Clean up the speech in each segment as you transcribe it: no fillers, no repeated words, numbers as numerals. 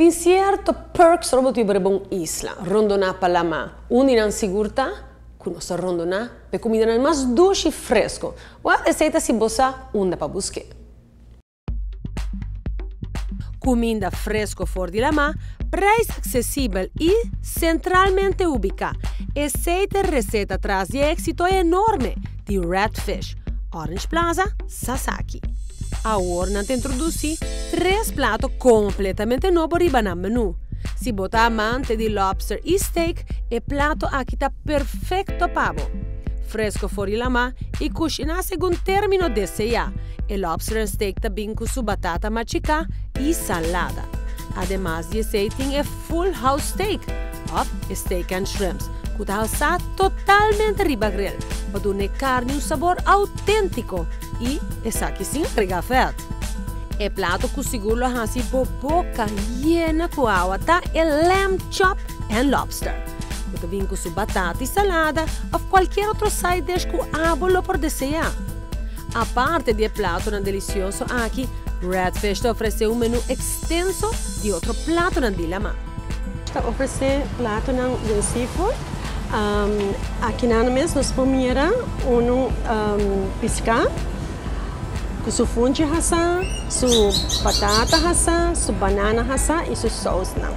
Tin cierto perks ora bo ta biba riba un isla, rondona pa lama. Un di nan sigur ta cu nos ta rondona pa e cumindanan mas dushi y fresco. Well, esey ta si bo sa unda pa busque. Cuminda fresco for di lama, prijs accesibel y centralmente ubica. Esey ta e receta tras di e exito enorme di Red Fish, Orange Plaza, Sasaki. Awor nan ta introduci tres plato completamente nobo riba nan menu. Si bo ta amante di lobster y steak, e plato aki ta perfecto pa bo. Fresco for di lama y cushina segun termino desea, e lobster and steak ta bin cu su batata machica y salada. Ademas di esey tin e full house steak of e steak and shrimps cu ta halsa totalmente riba grill pa duna e carni un sabor autentico y esaki sin agrega vet. E plato cu sigur lo haci bo boca yena cu awa ta e lamb chop and lobster cu ta bin cu su batata y salada of cualkier otro side dish cu abo lo por desea. Aparte di e platonan delicioso aki, Red Fish ta ofrece un menu extenso di otro platonan di lama. Ta ofrece platonan den seafood. Akinan mes nos por mira unu pisca cu su funchi hasa, su batata hasa, su banana hasa y su sausnan.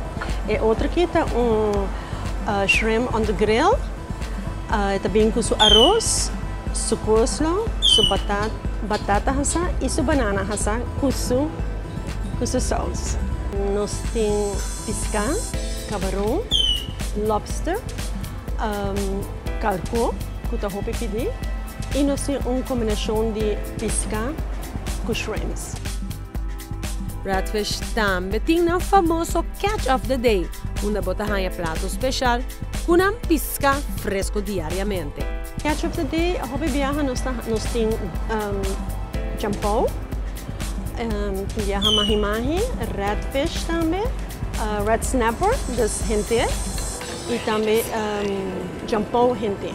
E otro aki ta un shrimp on the grill. E ta bin cu su aros, su coleslaw, su batata hasa y su banana hasa cu su cu su saus. Nos tin pisca, cabaron, lobster, calco cu ta hopi pidi y nos tin un combinacion di pisca cu shrimps. Redfish tambe tin nan famoso Catch of the Day, unda bo ta haña plato special cu nan pisca fresco diariamente. Catch of the Day, hopi biaha nos ta nos tin champou, tin biaha mahi mahi, redfish tambe, red snapper, dus henter, y tambe champou henter.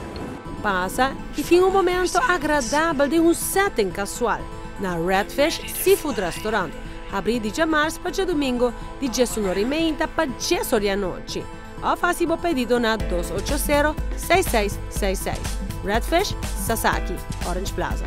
Pasa y tin un momento agradabel den un setting casual na Redfish Seafood Restaurant, habri di djamars pa djadumingo di djesunor y meinta pa djes or di anochi. Of haci bo pedido na 280 6666. Redfish, Sasaki, Orange Plaza.